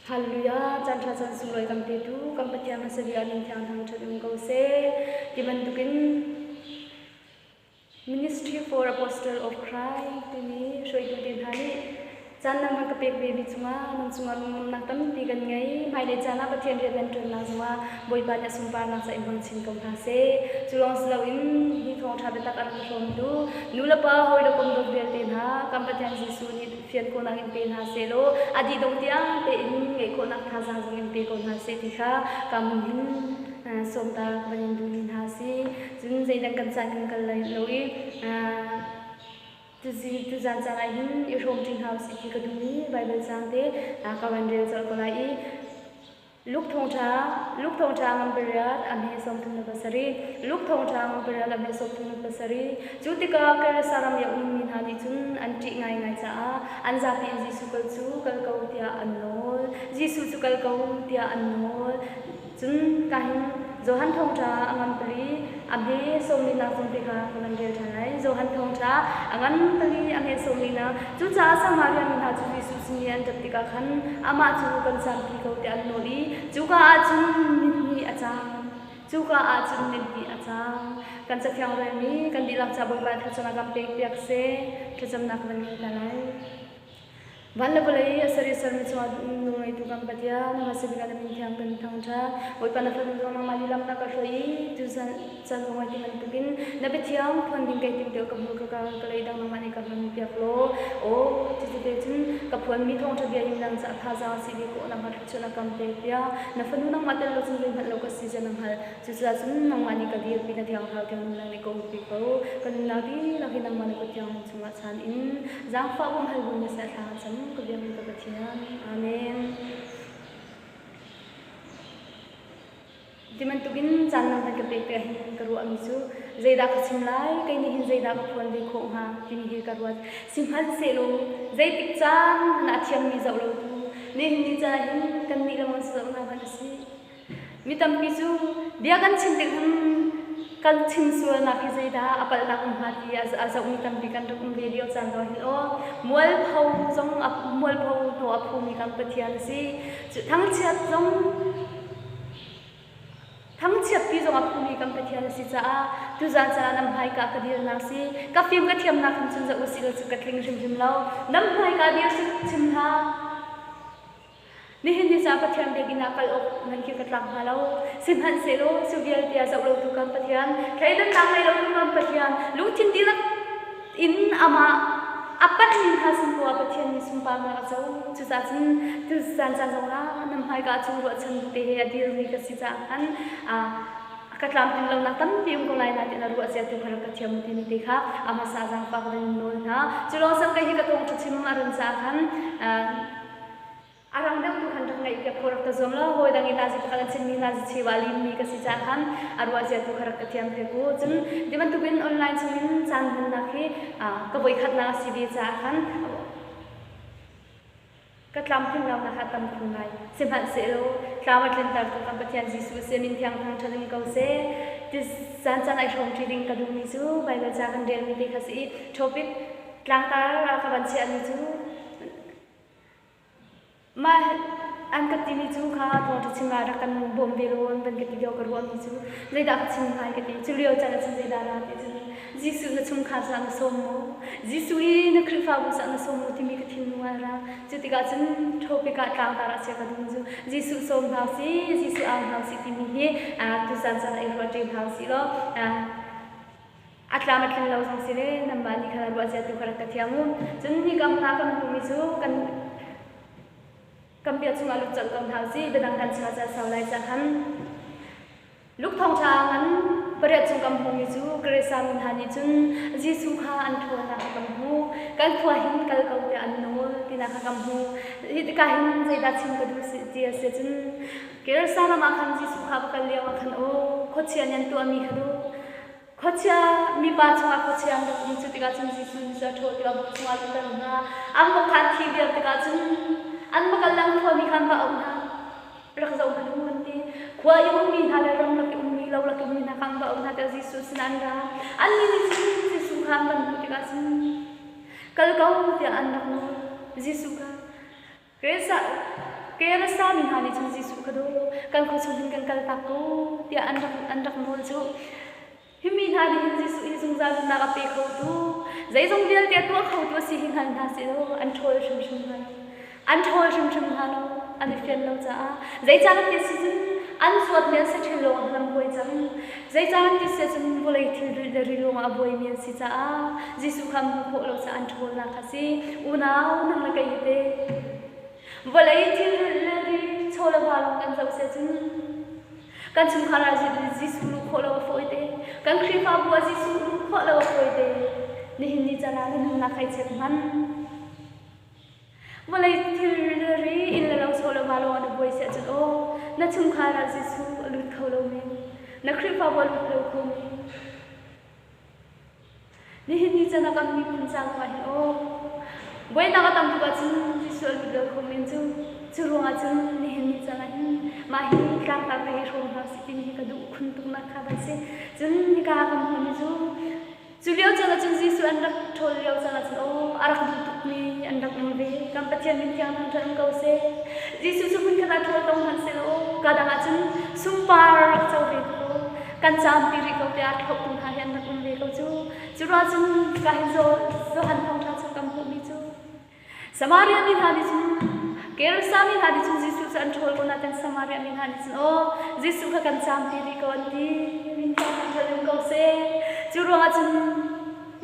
Hallelujah! Caan ṭha caan sunglawi kan petu kan Pathian hmasa bik ah min thiang thangṭhat um ko seh. Ti bantukin Ministry for Apostle of Christ timi hruaitu te hna nih caan nan van ka pek ve mi cungah nan cungah lunglawmhnak tampi kan ngei. Hmailei caan ah Pathian rian nan ṭuannak zongah Bawipa nih a sunparnak ca in hmang chin ko hna seh. Cu lawng si loin hi thawngṭha biatak a rak ka hrawmtu nu le pa hawi le kom dawt vialte hna kan Pathian Jesuh nih fian khawhnak in pe hna seh law a dih dong tiang tein ngeih khawhnak thazaang zong in pe ko hna seh ti kha ka mun hin sawmta ka van in duhmi hna a si. Cun zeidang kan caan kan kal lai lo i tuzan caan ah hin i hrawm ṭi hna usih ti ka duhmi Baibal caang te ka van rel colh ko lai i Luke thawngṭha Luke thawngṭha ngan pariat a hme 37 Luke thawngṭha ngan pariat a hme 37 Cu tikah Gerasa ram i a ummi hna nih cun an ṭih ngaingai caah an zapi in Jesuh kal cu kal ko tiah an nawl. Jesuh cu kal ko tiah an nawl. Cun ka hin Johan thawngṭha a ngan pali a hme sawmlinak zong te kha ka van rel ṭhan lai. Johan thawngṭha a ngan pali a hme sawmlinak. Cucaah Samaria mi hna cu Jesuh sin i an ṭap tikah khan amah cu kan zampi ko tiah an nawl i cuka ah cun nihnih a cang. Cuka ah cun nihnih a cang. Kan cathiang relmi kan dihlak ca Bawipa thlacam ah kan pekpiak seh. Thlacamnak van ngei ta lai. Van le vawlei a ser i sermi cungah nawl ngeitu kan Pathian, hmasa bik ah na min thiang kan thangṭhat. Bawipa na fanu zong nangmah nih lam na ka hruai i tuzan caan zong ai ti bantukin na biathiang phuan ding kai tim deuh ka hmur ka ka ka leidang nangmah nih ka hman piak law. Aw, cuti te cun ka phuanmi thawngṭha bia in nang caah thazaang si ve ko nangmah thluachuah na kam pek piak. Na fanu nangmah tel lo cun zeihmanh lo ka si zia na hngalh. Cucaah cun nangmah nih ka dirpi na thiang thlarau thiang nunnak nih ka umpi ko. Ka nunnak dihlak hi nangmah na kut thianghlim chungah chan in zaangfah bawmhhal bu na seh thla cam ka biakmi ka Pathian. Amen. Ti bantukin caan nang kan ka pek piah hin ka ruahmi cu zeidah ka chim lai kei nih hin zeidah ka phuan ve khawh hnga timi hi ka ruat. Sihmanhsehlaw zeitik caan hmanh ah a thiammi zoh lo tu nihin ni caan hin kan nih lengmang si zoh hna hmanh a si. Mi tampi cu bia kan chim tik hin kan chim sualnak hi zeidah a palhnak um hnga ti a zohmi tampi kan rak um ve lio caan zong hin aw mualpho zong a mualpho hnawh a phumi kan Pathian a si. Cu thangchiat zong thangchiatpi zong a phumi kan Pathian a si caah tuzaan caan ah nan hmaika ka dirnak si ka fim ka thiamnak hin cun zoh usih law cu ka tling hrimhrim lo. Nan hmaika dir si chim hlah. Nihin ni ca Pathian biakinn ah kal awk nan khi ka tlak hnga lo. Sihmanhsehlaw cu vialte a zoh lotu kan Pathian, thleidannak ngei lotu kan Pathian, lungthin dihlak in amah a panhmi hna sin poah Pathian nih sunparnak a co. Cucaah cun tu caan caan zongah nan hmaika ah cu ruahchan te he a dirmi ka si caah khan ka tlamtlin lonak tampi um ko lai na ti na ruah cia tu kha rak ka thiam timi te kha a hmasa zaangfak van in nawl hna. Cu lawng sam kei hi ka thawngṭha chim a run caah khan A rang deuh tu khan rak ngaih piak kho rak ka zuam lo. Hawi dang i nazi pakhat an chimmi nazi cheu ah limmi ka si caah khan a ruah zia tu kha rak ka thiam piak u. Cun ti bantukin online chungin caan hmannak hi ka voikhatnak a si ve caah khan ka tlamtlin lonak ah tam khun ngai. Sihmanhsehlaw tlam a tlintertu kan Pathian Jesuh si min thiang thangṭhat in ko seh. Ti caan caan ai hrawm ṭi ding ka duhmi cu Baibal ca kan relmi te kha si i topic tlangtar ah ka van chiahmi cu Mah an ka timi cu kha thawngṭha chim ah rak kan bawm ve law an van ka ti lio ka ruahmi cu zeidah ka chim hnga ka ti. Cu lio caan ah cun zeidah dah ti cun Jesuh na chungkhar caah na sawm maw? Jesuh hi na Khrihfabu caah na sawm maw timi ka thinlung ah a ra. Cu tikah cun topic ah tlangtar ah chia ka duh cu Jesuh sawm hna usih, Jesuh au hna usih timi hi tuzaan caan ah i ruah ṭi hna usih law A tlam a tlin lo zong si le nanmah nih khan a ruah cia tu kha rak ka thiam u. Cun hi kam hna kan hmuhmi cu kan kan bia chungah lut colh ko hna usih. Biadang kan chia ca sau lai ca khan Luke thawngṭha ngan pariat chung kan hmuhmi cu Gerasa mi hna nih cun Jesuh kha an ṭhawnnak kha kan hmuh. Kan khua hin kal ko tiah an nawl tinak kha kan hmuh. Hi tikah hin zeidah chim ka duh ti a si cun Gerasa ram ah khan Jesuh kha va kal lio ah khan aw khuachia nih an tuahmi kha duh Khuachia mipa chungah khuachia an rak um cu tikah cun Jesuh nih cu a ṭhaw tikah buk chungah lutter hna. An buk kha an thi viar tikah cun an va kal lang khuami kha an va auh hna. Rak zoh hmanh u an ti. Khua i ummi hna le ram lak i ummi, lo lak i ummi hna kha an va auh hna tiah Jesuh sinah an ra. Annih nih cun Jesuh kha an van hmuh tikah cun kal ko tiah an rak nawl. Jesuh kha Ke Gerasa mi hna nih cun Jesuh kha daw kan khua chung hin kan kal tak ko tiah an rak nawl cu. Hi mi hna nih hin Jesuh hi zungzal nunnak a pe khotu, zeizong vialte a tuah khotu a si hi hngal hna seh law an ṭhawl hrimhrim hnga lo. An ṭhawl hrimhrim hnga lo. An i fian lo caah. Zeicah kan ti si cun an zuatmi an si ṭhil lawng an buai cang. Zeicah kan ti si ahcun vawlei thil le ri lawngah a buaimi an si caah Jesuh kha an hmuh khawh lo caah an ṭhawlnak kha a si. Unau, nang le kei hi teh vawlei thil le ri chaw le va lawng kan zoh si ahcun Kan chungkhar ah Jesuh luh khawh lo a fawi te. Kan Khrihfabu ah Jesuh luh khawh lo a fawi te. Nihin ni caan ah na nunnak hei check hmanh. Vawlei thil ri inn le lo chaw le va lawng na buai siah cun aw na chungkhar ah Jesuh a lut kho lo men. Na Khrihfabu a lut lo kho men. Nihin ni caan ah kan miphun ca ah hin aw buainak a tam tuk ahcun Jesuh a lut lo kho men cu. Cu ruangah cun nihin ni caan ah hin mah hi tlangtar ka hi hrawm hna sih timi hi ka duh khun tuknak kha van si. Cun hika kan hmuhmi cu cu lio caan ah cun Jesuh an rak ṭhawl lio caan ah cun aw a rak duh tukmi an rak um ve. Kan Pathian min thiang thangṭhat um ko seh. Jesuh cu hmunkhat ah ṭhawl tong hmanh sehlaw ka dang ah cun sunpar rak co ve ko. Kan caampi rih ko tiah thlauhtu hna hi an rak um ve ko cu. Cu ruah cun ka hin Johan thawngṭha chung kan hmuhmi cu Samaria mi hna nih cun Gerasa mi hna nih cun Jesuh cu an ṭhawl ko nain Samaria mi hna nih cun aw Jesuh kha kan caampi rih ko an ti. Min thawng um ko seh. Cu ruangah cun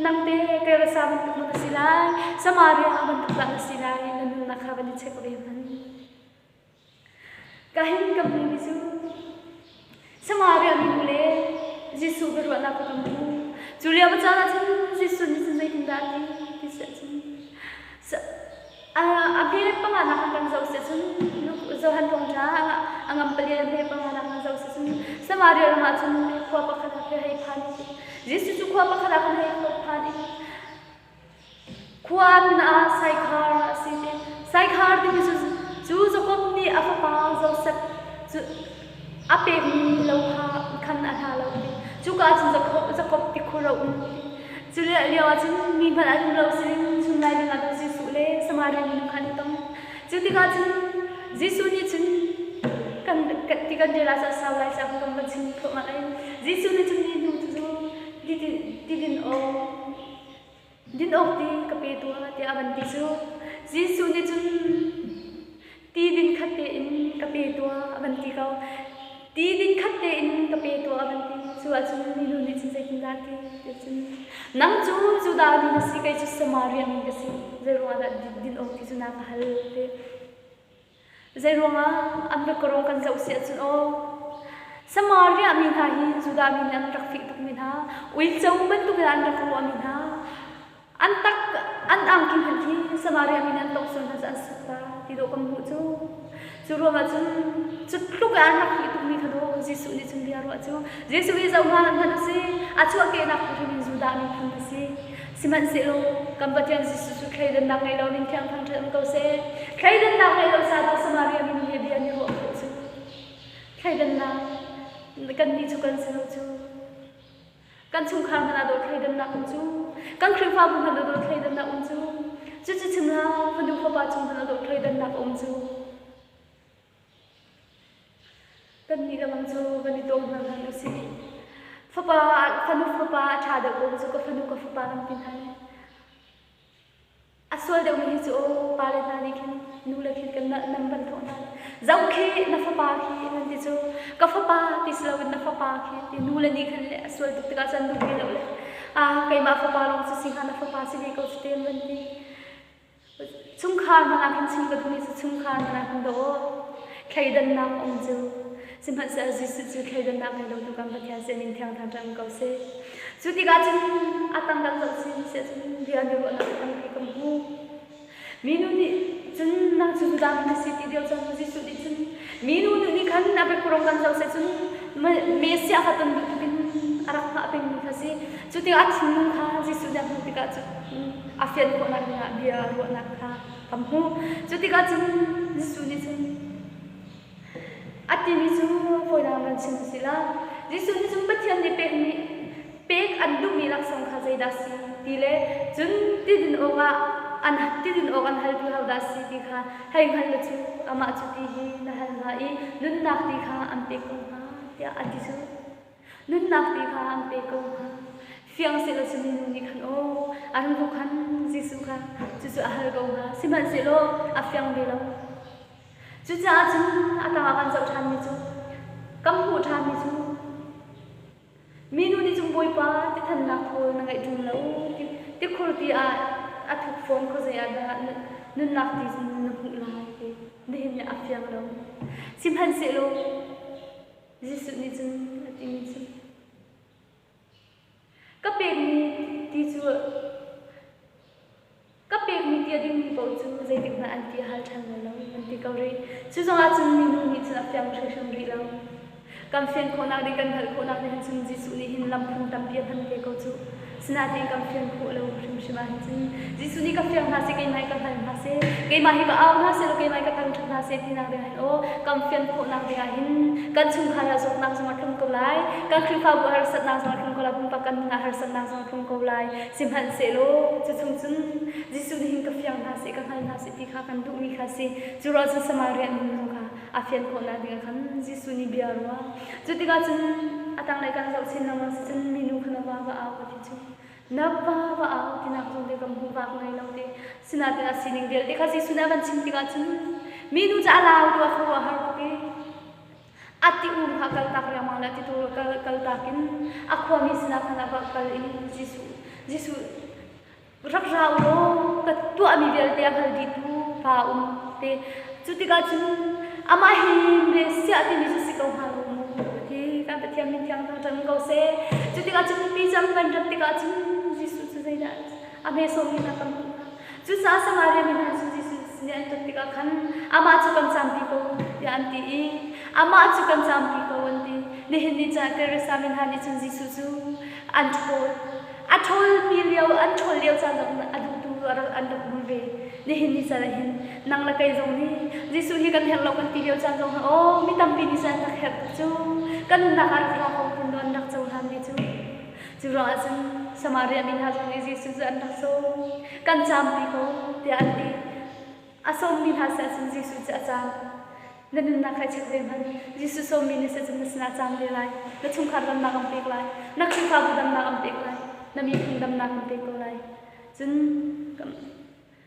nang te Gerasa bantuk maw na si lai, Samaria bantuk dah na si lai, na nunnak kha van i check ve hmanh. Ka hin ka hmuhmi cu Samaria minu le Jesuh biaruahnak kha ka hmu. Cu lio caan ah cun Jesuh nih cun zeitindah a ti ti si ahcun a hme panganak kha kan zoh si ahcun Johan thawngṭha a ngam pali a hme panganak kan zoh si cun Samaria ram ah cun khua pakhat ah hei phan i Jesuh cu khua pakhat ah khan hei phan i Khua min ah Saikhar a si ti. Saikhar timi cu cu Jakob nih a fapa Josef cu a pekmi lo kha khan a hla lo ti. Cuka ah cun Jakob tikhur a um ti. Cu lio ah cun mi hmanh an um lo sin chun lai ah Jesuh le Samaria minung kha an i tong. Cu tikah cun Jesuh nih cun kan ti kan rel ah cun a sau lai caah kan van chim thluahmah lai. Jesuh nih cun mi hnu cu ti din awk Din awk ti ka pe tuah tiah a van ti cu Jesuh nih cun ti din khat tein ka pe tuah a van ti ko. Ti din khat tein ka pe tuah a van ti. Cu ahcun minu nih cun zeitindah a ti? Tiah cun nang cu Judah mi na si, kei cu Samaria mi ka si. Zeiruangah dah din awk ti cu na ka hal? Ti. Zeiruangah an biakarong kan zoh si ahcun aw Samaria mi hna hi Judah mi nih an rak fih tukmi hna, uico bantuk in an rak ruahmi hna, an tak an angki hmanh khi Samaria mi nih an tawk sual hna cu an suk ta ti dawh kan hmuh cu. Cu ruangah cun cu tluk in an rak fih tukmi kha dawh Jesuh nih cun bia ruah cu Jesuh hi zoh hna hmanh a si, a chuahkehnak hrim in Judah miphun a si. Sihmanhsehlaw kan Pathian Jesuh cu thleidannak ngei lo min thiang thangṭhat um ko seh. Thleidannak ngei lo caah Samaria mi he bia an i ruah khawh cu. Thleidannak kannih cu kan si lo cu. Kan chungkhar hmanh ah dawh thleidannak um cu. Kan Khrihfabu hmanh ah dawh thleidannak um cu. Cucu chim la fanu fapa chung hmanh ah dawh thleidannak um cu. Kannih lengmang cu kan i tawm hna hna usih. Fapa, fanu fapa a ṭha deuh ko cu ka fanu ka fapa kan ti hna i a sual deuhmi hi cu aw pale hna nih khin nu le khin kan nam ban thawh hna. Zoh khi na fapa khi nan ti cu ka fapa ti si loin na fapa khi ti nu le nih khin le a sual tuk tikah cun duh ve lo le ah keimah fapa lawng cu si hnga na fapa si ve ko cu te an van ti. Chungkhar hmanh ah khin chim ka duhmi cu chungkhar hmanh ah khin dawh thleidannak um cu sihmanhsehlaw Jesuh cu thleidannak ngei lotu kan Pathian sin in thiang thangṭhat um ko seh. Cu tikah cun a tang kan zoh chin siah cun bia nih ruahnak tampi kan hmu. Minu nih cun nang cu Judah mi na si ti deuh cang Jesuh nih cun minu nih khan a biakurong kan zoh seh cun Messiah kha ton duh tukin a rak hngah pengmi kha si. Cu tikah a thinlung kha Jesuh nih a hmuh tikah cu a fian khawhnak dingah bia ruahnak kha kan hmuh. Cu tikah cun Jesuh nih cun a timi cu fawinak van chim si la. Jesuh nih cun Pathian nih pekmi pek an duhmi laksawng kha zeidah si ti le cun ti din awkah An tidin awk an haltu hodah si ti kha hei hngal law cu amah cu ti hi na hal hnga i nunnak ti kha an pek ko hnga tiah a ti cu. Nunnak ti kha an pek ko hnga. Fiang sehlaw cu minu nih khan aw a rung hmuh khan Jesuh kha cucu a hal ko hnga. Sihmanhsehlaw a fiang ve lo. Cucaah cun a tangah kan zoh ṭhanmi cu kan hmuh ṭhanmi cu Minu nih cun Bawipa tithannak thawl na ngeih ṭung lo, tikhur ti ah a thuk fawn khuazei ah dah nunnak ti na hmuh lai ti nihin nih a fiang lo. Sihmanhsehlaw Jesuh nih cun a timi cu ka pekmi ti cu Ka pekmi ti a dingmi paoh cu zeitik hmanh an ti a hal ṭhan lai lo, an ti ko rih. Cu zongah cun minu nih cun a fiang hrimhrim rih lo. Kan fian khawhnak ding, kan hngalh khawhnak ding hin cun Jesuh nih hin lam phun tampi a hman ve ko cuh. Sinain kan fian khawh lo hrimhrim ahhin cun Jesuh nih ka fiang hna seh, keimah hi ka hngal hna seh, keimah hi ka au hna seh law keimah hi ka thangṭhat hna seh tinak ding ahhin aw kan fian khawhnak ding ahhin kan chungkhar ah zawtnak zong a tlung ko lai, kan Khrihfabu harsatnak zong a tlung ko lai, pumpak kan nun ah harsatnak zong a tlung ko lai. Sihmanhsehlaw cu chung cun Jesuh nih hin ka fiang hna seh, ka hngal hna seh ti kha kan duhmi kha a si. Cu ruah cun Samaria nu zong kha a fian khawhnak dingah khan Jesuh nih bia a ruah. Cu tikah cun a tanglei kan zoh chin lengmang si cun minu kha na va va au ka ti cu. Na va va au tinak zong te kan hmu vak ngei lo te. Sinain a sining vialte kha Jesuh nih a van chim tikah cun minu cu a lau tu a khuaruah har tuk i A ti um kha kaltak riangmang le titu kaltak in a khuami sinah khan a va kal i Jesuh Jesuh rak ra u law ka tuahmi vialte a hngal dihtu pa um te. Cu tikah cun amah hi Messiah timi cu si ko hnga lo mu ti kan Pathian min thiang thangṭhat ko seh. Cu tikah cun mipi cu an van rat tikah cun Jesuh cu zeidah a hme sawmmi hna kan hmuh hna. Cucaah Samaria mi hna cu Jesuh sin i an ṭap tikah khan amah cu kan campi ko tiah an ti i amah cu kan campi ko an ti. Nihin ni caan Teresa mi hna nih cun Jesuh cu an ṭhawl. A ṭhawlmi lio an ṭhawl lio caan zong a duhtu an rak um ve. Nihin ni caan ah hin nang le kei zong nih Jesuh hi kan herh lo kan ti lio caan zong ah aw mi tampi nih cun an rak herh tuk cu. Kan nunnak ah rak ra ko tin an rak cohlan ve cu. Cu ruangah cun Samaria mi hna zong nih Jesuh cu an rak sawm. Kan caampi ko tiah an ti. A sawmmi hna sinah cun Jesuh cu a caam. Na nunnak kha i check ve hmanh. Jesuh sawmmi nih cun na sinah a caam ve lai. Na chungkhar damnak an pek lai. Na Khrihfabu damnak an pek lai. Na miphun damnak an pek ko lai. Cun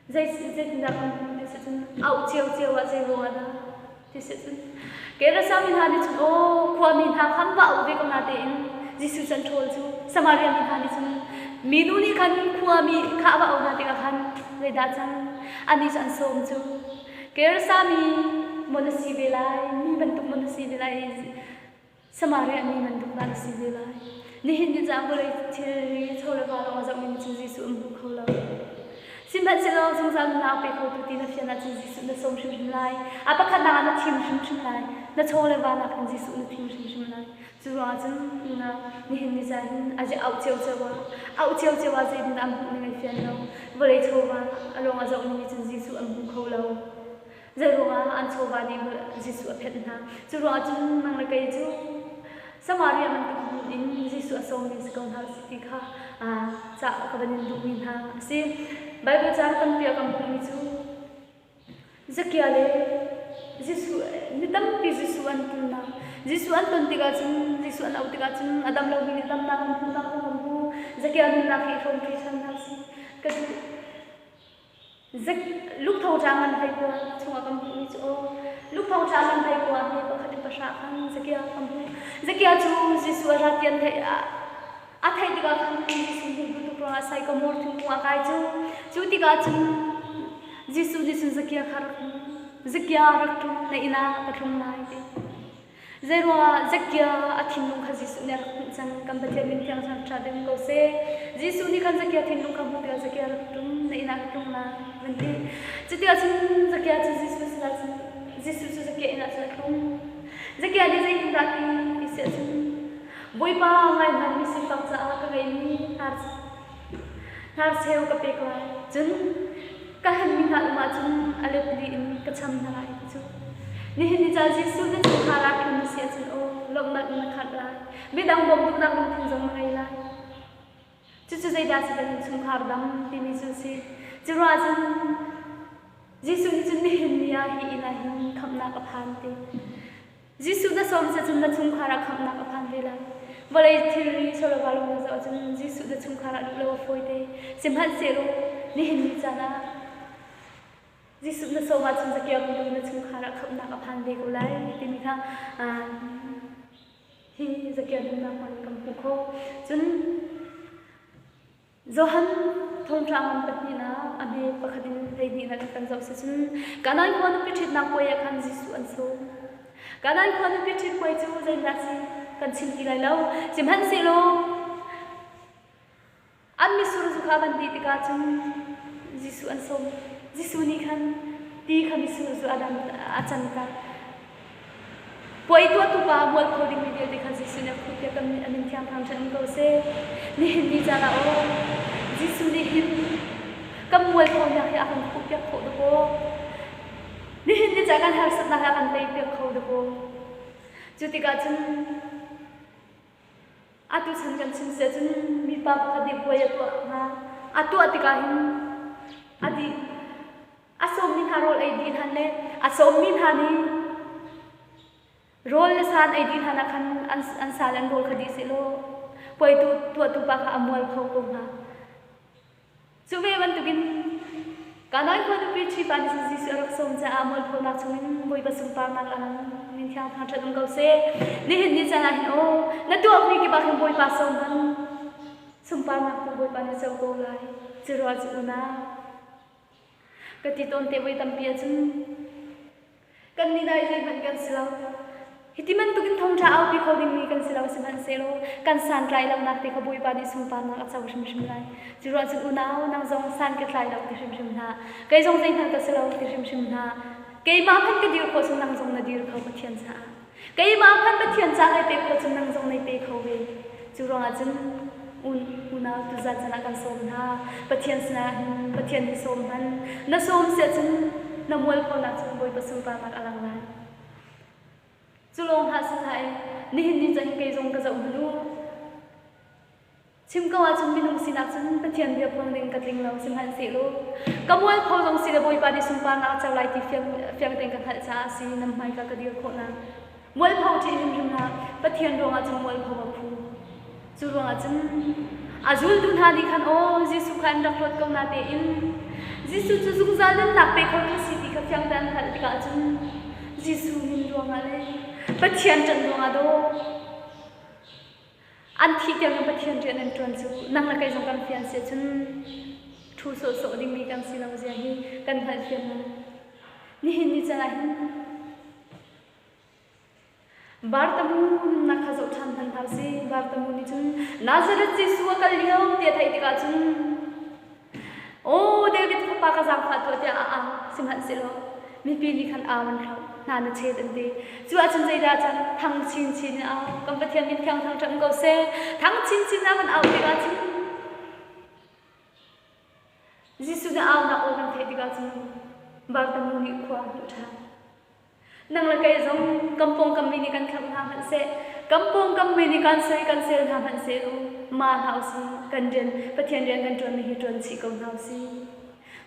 Zeitindah kan hmuh ti si cun auh ciocio ah zei ruangah dah ti si cun Gerasa mi hna nih cun aw khuami hna khan va auh ve ko na tein Jesuh cu an ṭhawl cu Samaria mi hna nih cun minu nih khan khuami kha a va auh hna tikah khan zeidah cang annih cu an sawm cu Gerasa mi maw na si ve lai mi bantuk maw na si ve lai Samaria mi bantuk dah na si ve lai? Nihin ni caan vawlei thilri chaw le va lawng a zohmi nih cun Jesuh an hmu kho lo. Sihmanhsehlaw zungzal nunnak a pe khotu ti na fian ahcun Jesuh na sawm hrimhrim lai. A pakhatnak ah na thim hrimhrim lai. Na chaw le va nakin Jesuh na thim hrimhrim lai. Cu ruangah cun unau, nihin ni caan hin a auh ciocio ah, auh ciocio ah zeitindah an hmuh ning ai fian lo. Vawlei chawva a lawng a zohmi nih cun Jesuh an hmu kho lo. Zeiruangah an chawva nih Jesuh a phenh hna? Cu ruangah cun nang le kei cu Samaria bantuk hmun in Jesuh a sawmmi si ko hna usih ti kha cah ka van in duhmi hna a si. Baibal caan tampi ah kan hmuhmi cu Zakia le Jesuh mi tampi Jesuh an tonnak. Jesuh an ton tikah cun Jesuh an auh tikah cun a dam lomi nih damnak an hmuhnak kong kan hmu. Zakia nunnak hi i hrawmṭi ṭhan hna usih. Ka duh. Lukthong ṭa ngan hleikua chungah kan hmuhmi cu aw lukthong ṭa ngan hleikua he pakhat in pahra khan Zakia kan hmuh. Zakia cu Jesuh a ra ti an theih a theih tikah khan Jesuh hmuh duh tuk ruangah saikamor thingkung a kai cu. Cu tikah cun Jesuh nih cun Zakia kha rak hmu. Zakia rak ṭum na inn ah ka tlung lai ti. Zeiruangah Zakia a thinlung kha Jesuh nih a rak hmuh cang? Kan Pathian min thiang ṭha ding ko seh. Jesuh nih khan Zakia thinlung kha hmuh tikah Zakia rak tlung, na inn ah ka tlung lai, van ti. Cuti ahcun Zakia cu Jesuh sinah cun Jesuh cu Zakia inn ah cun a tlung. Zakia nih zeitindah ti ti si ahcun Bawipa ngai hmanh mi sifak caah ka ngeihmi hnarcheu ka pek lai. Cun Ka henmi hna um ahcun a let li in ka cham hna lai ti cu. Nihin ni ca Jesuh na chungkhar ah khin na si ahcun aw lawmhnak in na khat lai. Midang bawmh duhnak lungthin zong na ngei lai. Cucu zeidah si kan chungkhar dam timi cu a si. Cu ruah cun Jesuh nih cun nihin ni ah hi inn ah hin khamhnak a phan ti. Jesuh na sawm si cun na chungkhar ah khamhnak a phan ve lai. Vawlei thilri chawleva lawng na zoh ahcun Jesuh na chungkhar ah luh lo a fawi te. Sihmanhsehlaw nihin ni caan ah Jesuh na sawm ahcun zakia bantuk na chungkhar ah khamhnak a phan ve ko lai timi kha hi zakia nunnak hmang kan hmuh khawh. Cun Johan thongtla ngan pahnihnak a hme pakhat in 12nak in kan zoh si cun Kanaan khua nupi ṭhitnak puai ah khan Jesuh an sawm. Kanaan khua nupi ṭhit puai cu zeidah si kan chim ti lai lo. Sihmanhsehlaw an mitsur zu kha van ti tikah cun Jesuh an sawm. Jesuh nih khan ti kha mitsur zu a canter. Puai tuahtu pa mualpho dingmi vialte kha Jesuh nih a khuhpiak kan a min thiang thangṭhat um ko seh. Nihin ni caan ah aw, Jesuh nih hin kan mualphonak hi a kan khuhpiak khawh dakaw. Nihin ni caan kan harsatnak hi a kan teipiak kho dakaw. Cu tikah cun atu chan kan chim si ahcun mipa pakhat nih puai a tuah hnga. A tuah tikah hin a dih A sawmmi hna rawl ei dih hlan le a sawmmi hna nih rawl le sa an ei dih hlan ah khan an sa le an rawl kha dih sehlaw puai tu tuahtu pa kha a mual kho ko hnga. Cu ve bantukin Kanaan khua nupi ṭhipa nih cun Jesuh a rak sawm caah mualphonak chungin Bawipa sunparnak a lang. Min thiang thangṭhat um ko seh. Nihin ni caan ah hin aw, na tuahmi kip ah khin Bawipa sawm hmanh. Sunparnak tu Bawipa nih co ko lai. Cu ruah cu unau. Ka ti tawn te voi tampi ahcun kan nih dai zeihmanh kan si lo. Hiti bantukin thawngṭha aupi kho dingmi kan si lo sihmanhsehlaw kan santlai lonak te kha Bawipa nih sunparnak a co hrimhrim lai. Cu ruah cun unau nang zong san ka tlai lo ti hrimhrim hlah. Kei zong zeihmanh ka si lo ti hrimhrim hlah. Keimah hmanh ka dir khawh cun nang zong na dir kho Pathian caah. Keimah hmanh Pathian ca nai pek khawh cun nang zong nai pe kho ve. Cu ruangah cun unau tuzan chan ah kan sawm hna. Pathian sinah hin Pathian hi sawm hman. Na sawm siah cun na mualphonak cun Bawipa sunparnak a lang lai. Cu lawng hlah si hlah i nihin ni cang kei zong ka zoh hmanh u. Chim ko ahcun minung sinak cun Pathian bia phuang ding ka tling lo sihmanhsehlaw ka mualpho zong si le Bawipa nih sunparnak a co lai ti fiang, fiang tein ka hngalh caah a si nan hmaika ka dir khawhnak. Mualpho ṭih hrimhrim hlah Pathian ruangah cun mualpho a phu. Cu ruangah cun a zultu hna nih khan aw Jesuh kha an rak hlawt ko na tein Jesuh cu zungzal nunnak pe kho tu si ti kha fiang tein an hngalh tikah cun Jesuh min ruangah le Pathian ṭanh ruangah daw An thih tiangin Pathian rian an ṭuan cu nang le kei zong kan fian si ahcun ṭhu sawhsawh dingmi kan si lo zia hi kan hngalhfian lai. Nihin ni caan ah hin Bartamu nunnak kha zoh ṭhan hmanh hna usih. Bartamu nih cun Nazareth Jesuh a kal lio ti a theih tikah cun Aw David fapa ka zaangfah tuah tiah a au. Sihmanhsehlaw mipi nih khan au an hloh. Hna na chet an ti. Cu ahcun zeidah cang? Thang chinchin in au. Kan Pathian min thiang thangṭhat ko seh. Thang chinchin a kan au tikah cun Jesuh nih aunak aw kan theih tikah cun Bartamu nih khua a hmuh ṭhan. Nang le kei zong kan pawngkam mi nih kan khamh hna hmanh seh, kan pawngkam mi nih kan soi kan sel hna hmanh seh u, ma hlah usih. Kan rian Pathian rian kan ṭuanmi hi ṭuan chih ko hna usih.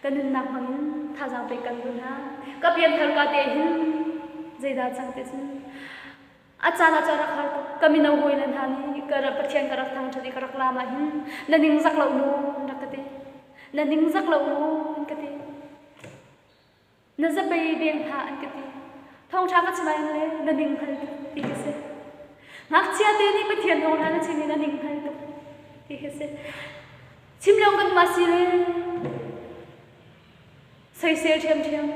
Kan nunnak hmangin thazaang pek kan duh hna. Ka pianthar ka te hin zeidah cang ti cun a caan ah cun rak har tuk. Ka mino hawi le hna nih ka Pathian ka rak thangṭhat i ka rak laam ah hin na ningzak lo mu an rak ka ti. Na ningzak lo mu an ka ti. Na zapei veng hna an ka ti. Thawngṭha ka chim ahhin le na ning hngal tuk ti ka si. Ngakchia te nih Pathian thawngṭha na chim i na ning hngal tuk ti ka si. Chim lo kan ma si le soisel ṭhiamṭhiam.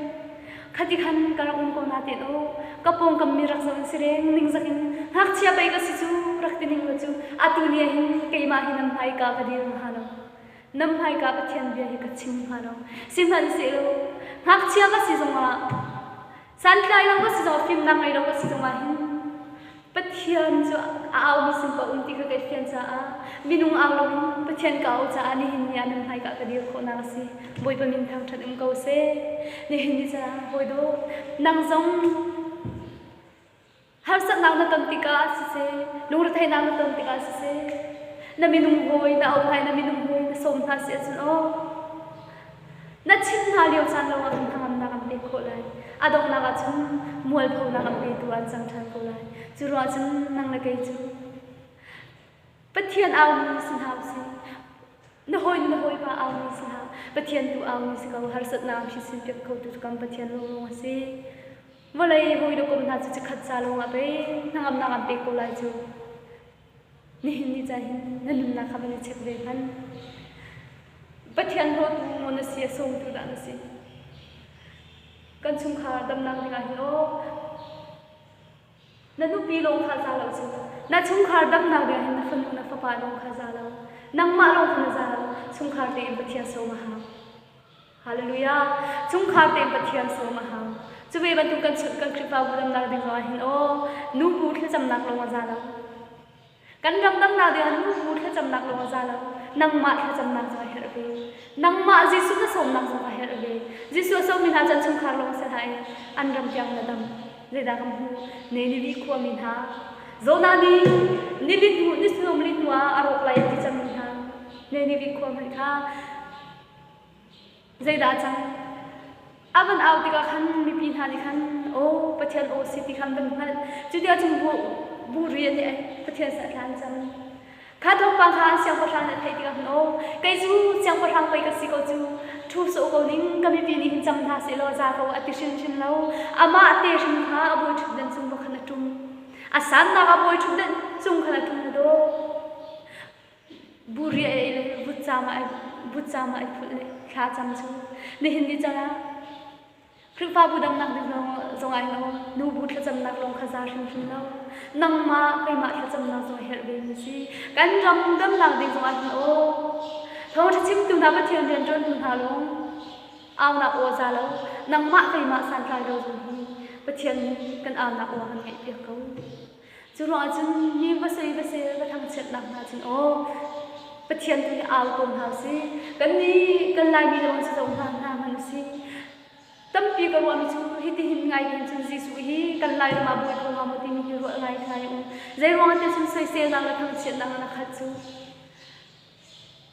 Khati khan ka rak um ko na ten aw ka pawngkam mi rak zoh in si reng ningzak in ngakchia pei ka si cu rak ti ning lo cu atu ni ah hin keimah hi nan hmai ka ka dir hnga lo. Nan hmaika Pathian bia hi ka chim hnga lo. Sihmanhsehlaw ngakchia ka si zongah santlai lo ka si zongah fimnak ngei lo ka si zongah hin Pathian cu a aumi sin paoh um ti kha kai fian caah minung au loin Pathian ka au caah nihin ni ah nan hmaika ka dir khawhnak a si. Bawipa min thangṭhat um ko seh. Nihin ni caah hawi dawt nang zong Harsatnak na ton tikah siseh, lungretheihnak na ton tikah siseh, na minung hawi na auh hna i na minung hawi na sawm hna si ahcun aw. Na chim hna lio caan lawngah khan hnangamnak an pek khawh lai. A donghnak ah cun mualphonak an petu ah an cang ṭhan ko lai. Cu ruangah cun nang le kei cu Pathian aumi si hna usih. Na hawi na hawipa aumi si hna. Pathian tu aumi si ko. Harsatnak an phisin piak kho tu kan Pathian lawnglawng a si. Vawlei hawi le kom hna cu chikkhat ca lawngah pei hnangamnak an pek ko lai cu. Nihin ni caan hin na nunnak kha van i check ve hmanh. Pathian hlawtu maw na si a sawmtu dah na si? Kan chungkhar damnak dingah hin aw na nupi lawng kha za lo cu. Na chungkhar damnak dingah hin na fanu na fapa lawng kha za lo. Nangmah lawng kha na za lo. Chungkhar tein Pathian sawm a hau. Hallelujah. Chungkhar tein Pathian sawm a hau. Cu ve bantuk kan kan Khrihfabu damnak ding zongah hin aw nubu thlacamnak lawng a za lo. Kan ram damnak ding ah nubu thlacamnak lawng a za lo. Nangmah thlacamnak zong a herh ve. Nangmah Jesuh na sawmnak zong a herh ve. Jesuh a sawmmi hna cu an chungkhar lawng si hlah i an ram tiang na dam. Zeidah kan hmuh? Ninivi khuami hna Jonah nih nili hnu ni sawm li hnu ah a rawk lai a ti cangmi hna Ninivi khua hmanh kha Zeidah a cang? A van au tikah khan mipi hna nih khan, Aw, Pathian aw si ti khan van hngalh. Cuti ahcun bu, buri an i ei. Pathian sin a thla an cam. Kha thawngpang kha an siangpahrang nih a theih tikah khan, Aw, kei cu siangpahrang pei ka si ko cu. Ṭhu sawh ko ning, ka mipi nih hin cam hna seh law za ko a ti hrimhrim lo. Amah te hrim kha a bawi ṭhutdan cung va khan a ṭum. A sannak a bawi ṭhutdan cung khan a ṭum na daw. Buri a ei le vutcam ah vutcam ah ai phulh le thla cam cu nihin ni caan ah Khrihfabu damnak ding zong ai lo nubu thlacamnak lawng kha za hrimhrim lo nangmah keimah thlacamnak zong a herh ve mi si kan ram damnak ding zong ah hin aw thawngṭha chimtu hna Pathian rianṭuantu hna lawng aunak aw za lo nangmah keimah santlai lo zong hi Pathian nih kan aunak aw kan ngaihpiak ko. Cu ruangah cun mi va soi va sel va thangchiatnak hna cun aw Pathian tu hi au ko hna usih. Kan nih kan Laimi lawng si zong hna hna hmanh usih. Tampi ka ruahmi cu hitihin ngai hin cun Jesuh hi kan Lairam ah bawi kho hnga maw timi hi ruah ngai ngai um. Zei ruangah ti cun soiselnak le thangchiatnak in a khat cu.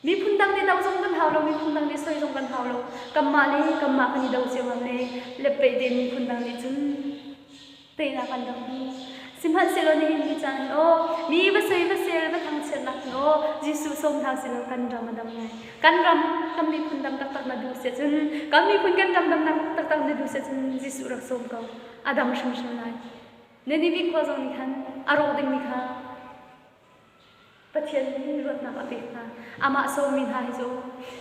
Miphun dang nih do zong kan hau lo, miphun dang nih soi zong kan hau lo. Kanmah le kanmah kan i do cio ngam le leppeih te miphun dang nih cun teinak an rak hmu. Sihmanhsehlaw nihin ni caan hin aw, mi va soi va sel va thangchiatnak hin aw, Jesuh sawm hna silaw kan ram a dam ngai. Kan ram, kan miphun dam taktak na duh siah cun, kan miphun kan ram damnak taktak na duh siah cun Jesuh rak sawm ko. A dam hrimhrim lai. Ninive khua zong nih khan a rawk dingmi kha Pathian nih ruatnak a pek hna. Amah sawmmi hna hi cu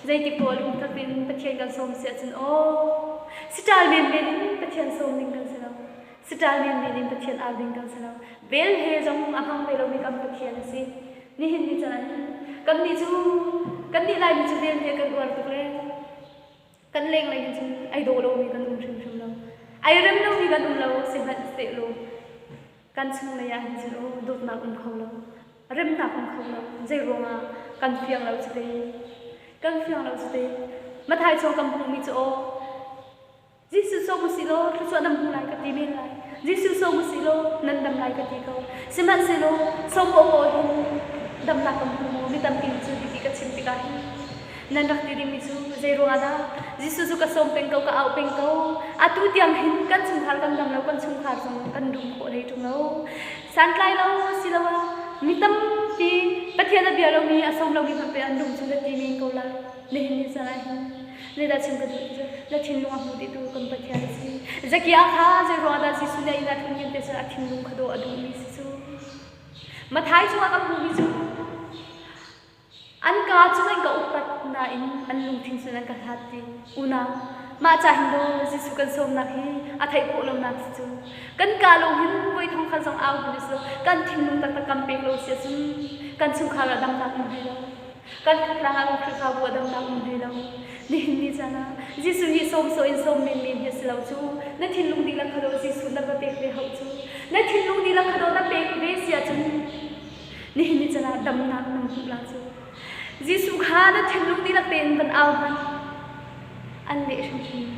zeitik paoh lungtak in Pathian kan sawm si ahcun aw siṭal menmen in Pathian sawm ding kan si lo. Siṭal menmen in Pathian au ding kan si lo. Vel he zong a hmang ve lomi kan Pathian a si. Nihin ni caan kannih cu kannih Laimi cu vel he kan uar tuk le kan lenglei hin cun ai dawh lomi kan um hrimhrim lo. Ai rem lomi kan um lo sihmanhsehlaw kan chunglei ah hin cun aw dawtnak um kho lo remnak um kho lo zei ruangah kan fiang lo cu te kan fiang lo cu te Mathai chung kan hmuhmi cu aw Jesuh sawm usih law thluachuah nan hmu lai ka ti men lai Jesuh sawm usih law nan dam lai ka ti ko sihmanhsehlaw sawm paohpaoh hin damnak kan hmu maw mi tampi cu ti ka chim tikah hin Nan rak ti dingmi cu zei ruangah dah Jesuh cu ka sawm peng ko, ka au peng ko. Atu tiang hin kan chungkhar kan dam lo, kan chungkhar zong kan dum khawh hlei ṭung lo. Santlai lo asiloah mi tampi Pathian a bia lomi, a sawm lomi hmanh pei an dum cu na ti men ko lai. Nihin ni caan ah hin zeidah chim ka duh ti cu na thinlung a hmu dihtu kan Pathian a si. Zakia kha zei ruangah dah Jesuh nih a inn ah tlun ngin te cun a thinlung kha dawh a duhmi si cu. Mathai chungah kan hmuhmi cu An kaa cu an ka upat nain an lungthin cun an ka hlat ti. Unau, mah ca hin daw Jesuh kan sawmnak hi a theih khawh lonak si cu. Kan kaa lawng hin voi thong khat zong au hmanh usih kan thinlung taktak kan pek lo si ahcun kan chungkhar ah damnak um hlei lo. Kan khatlang ah kan Khrihfabu ah damnak um hlei lo. Nihin ni caan ah Jesuh hi sawm sawh in sawm menmen hi a si lo cu. Na thinlung dihlak kha daw Jesuh na va pek ve hauh cu. Na thinlung dihlak kha daw na pek ve si ahcun Nihin ni can ah damnak nan hmuh la cu. Jesuh kha na thinlung dihlak tein van au hmanh. An leh hrimhrim.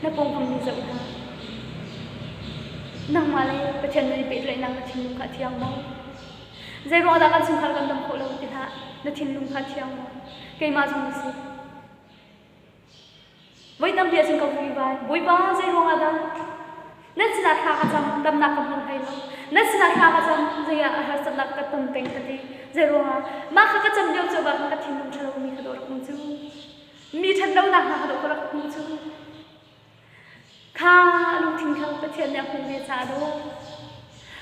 Na pawngkam mi zoh hna. Nangmah le Pathian nan i pehtlaihnak na thinlung kha a thiang maw? Zei ruangah dah kan chungkhar kan dam khawh lo ti hlah. Na thinlung kha a thiang maw? Keimah zong na si. Voi tampi ahcun ka vuivai. Bawipa, zei ruangah dah nan sinah thla ka cam, damnak ka hmu hlei lo. Nan sinah thla ka cam, zei ah harsatnak ka ton peng ka ti. Zei ruangah? Mah kha ka cam lio cu bak ka thinlung ṭhalo mi kha dawh rak hmu cu. Mi ṭhatlonak hna kha dawh ka rak hmu cu. Kha lungthin kha Pathian nih a hmuh ve caah dawh.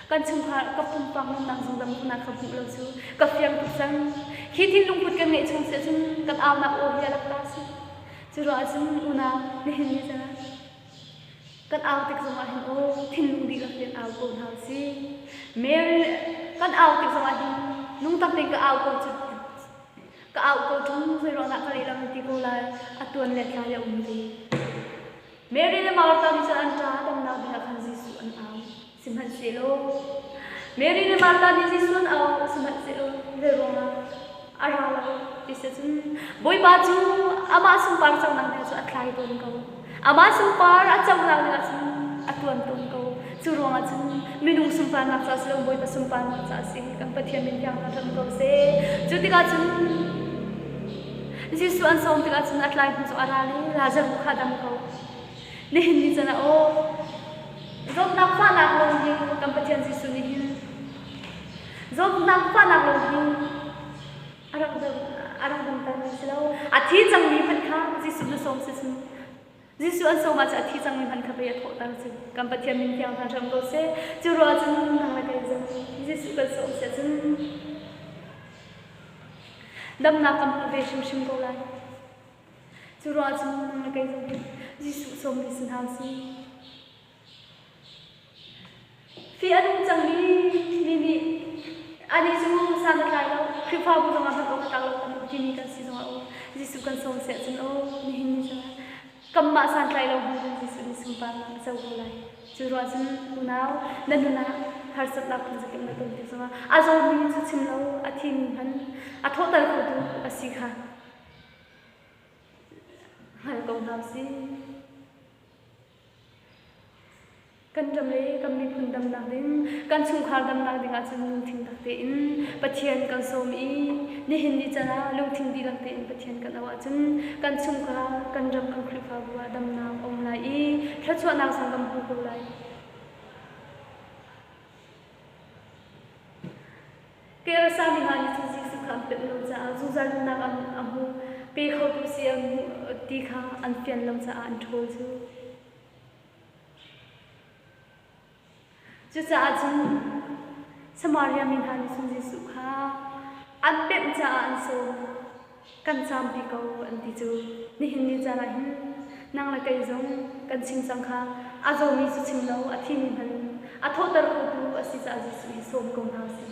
Kan chungkhar ka pumpak nunnak zong damnak ka hmuh lo cu ka fiang tuk cang. Khi thinlungput kan ngeih chung si ahcun kan aunak aw hi a rak ta si. Cu ruah ahcun unau nihin ni caan kan au tik zongah hin aw thinlung dihlak tein au ko hna usih. Mary kan au tik zongah hin lungtak tein ka au ko cu ka au ko ṭung zeiruangah ka lehlam na ti ko lai a tuan le tlai a um ve. Mary le Martha nih cun an ṭa damnak dingah khan Jesuh an au. Sihmanhsehlaw Mary le Martha nih Jesuh an au sihmanhsehlaw zeiruangah a ra lo ti si cun Bawipa cu amah sunpar conak dingah cun a tlai tawn ko. Amah sunpar a conak dingah cun a tuan tawn ko. Cu ruangah cun minung sunparnak caah si lo Bawipa sunparnak caah si kan Pathian min thiang hram ko seh. Cu tikah cun Jesuh an sawm tikah cun a tlai hnu cu a ra i Lazaruh kha a dam ko. Nihin ni can ah aw zawtnak fahnak lawng hi kan Pathian Jesuh nih hin zawtnak fahnak lawng hi a rak dam a rak damtermi si lo. A thi cangmi hmanh kha Jesuh na sawm si cun Jesuh an sawm ahcun a thi cangmi hmanh kha pei a thawhter cu. Kan Pathian min thiang hna hram ko seh. Cu ruah cun nang le kei zong Jesuh kan sawm si ahcun damnak kan hmuh ve hrimhrim ko lai. Cu ruah cun nang le kei zong hi Jesuh sawmmi si hna usih. Fih a nung cangmi mi nih anih cu san a tlai lo, Khrihfabu zongah hman awk a tlak lo kan timi kan si zongah aw Jesuh kan sawm seh cun aw nihin ni cu kanmah santlai lo hnu cun Jesuh nih sunparnak a co ko lai. Cu ruah cun unau na nun ah harsatnak phunzakip na ton tik zongah a zawmi cu chim lo a thimi hmanh a thawhter khotu a si kha hngal ko hna usih. Kan ram le kan miphun damnak ding, kan chungkhar damnak ding ahcun lungthin tak tein Pathian kan sawm i nihin ni can ah lungthin dihlak tein Pathian kan auh ahcun kan chungkhar, kan ram, kan Khrihfabu ah damnak a um lai i thluachuahnak zong kan hmu ko lai. Kerasa mi hna nih cun Jesuh kha an pemh lo caah zungzal nunnak an a hmu pe khotu si an hmuh ti kha an fian lo caah an ṭhawl cu. Cucaah cun Samaria mi hna nih cun Jesuh kha an pemh caah an sawm. Kan caampi ko an ti cu. Nihin ni caan ah hin nang le kei zong kan chim cang kha a zawmi cu chim lo a thimi hmanh a thawhter khotu a si caah Jesuh hi sawm ko hna usih.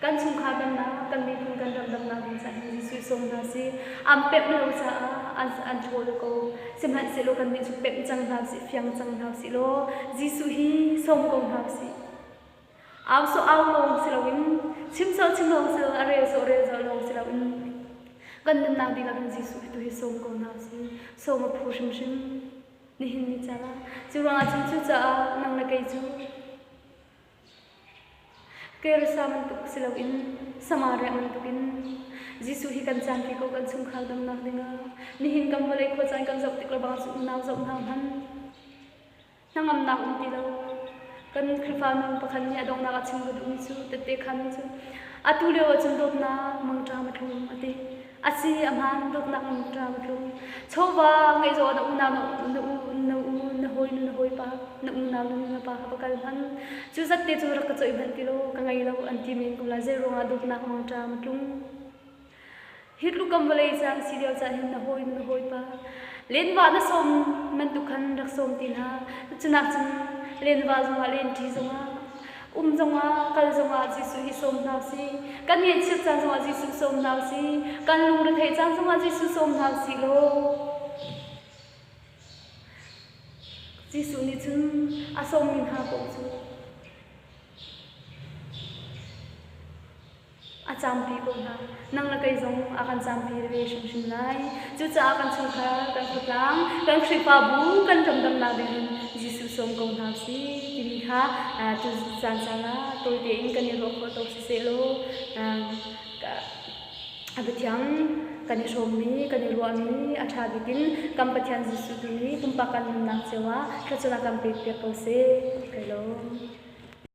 Kan chungkhar damnak, kan miphun kan ram damnak ding caah hin Jesuh sawm hna sih. An pemh lo caah an an ṭhawl ko. Sihmanhsehlaw kannih cu pemh cang hna usih, fiang cang hna usih law Jesuh hi sawm ko hna usih. Au sawh au lawng si loin, chim sawh chim lawng si loin, a rel sawh rel sawh lawng si loin kan nunnak dihlak in Jesuh hi tu hi sawm ko hna usih. Sawm a phu hrimhrim. Nihin ni caan ah. Cu ruangah cun cucaah nang le kei cu Kerasa bantuk si loin Samaria bantukin Jesuh hi kan caanpi ko kan chungkhar damnak dingah. Nihin kan vawlei khuacaan kan zoh tik le bang cu unau zoh hna hmanh. Hnangamnak um ti lo. Kan Khrihfa nu pakhat nih a donghnak a chim ka duhmi cu tette khan cu atu lio ahcun dawtnak mangṭam a tlung a ti. A si a hmaan dawtnak mangṭam a tlung. Chawva ngeih zawh na unau na u na u na hawi na hawipa na unau na nu na pa kha va kal hmanh. Cu zat te cu rak ka coih hmanh ti law ka ngei lo an ti men ko lai. Zei ruangah dawtnak mangṭam a tlung. Hi tluk kan vawlei caan si lio caan hin na hawi na hawipa lenvah na sawm bantuk khan rak sawm ti hna. Cunak cun lenvah zongah lenṭi zongah um zongah kal zongah Jesuh hi sawm hna usih. Kan ngaihchiat caan zongah Jesuh sawm hna usih. Kan lungretheih caan zongah Jesuh sawm hna usih law Jesuh nih cun a sawmmi hna paoh cu a caampi ko hna. Nang le kei zong a kan caampi ve hrimhrim lai. Cucaah kan chungkhar, kan khuatlang, kan Khrihfabu, kan ram damnak dingin Jesuh sawm ko hna usih timi kha tu caan caan ah tawi tein kan i ruah khawh tawk siseh law a biathiang. Kan i hrawmmi, kan i ruahmi a ṭha bik in kan Pathian Jesuh tu nih pumpak kan nunnak cio ah thluachuah kan pek piak ko seh. Kai lawm.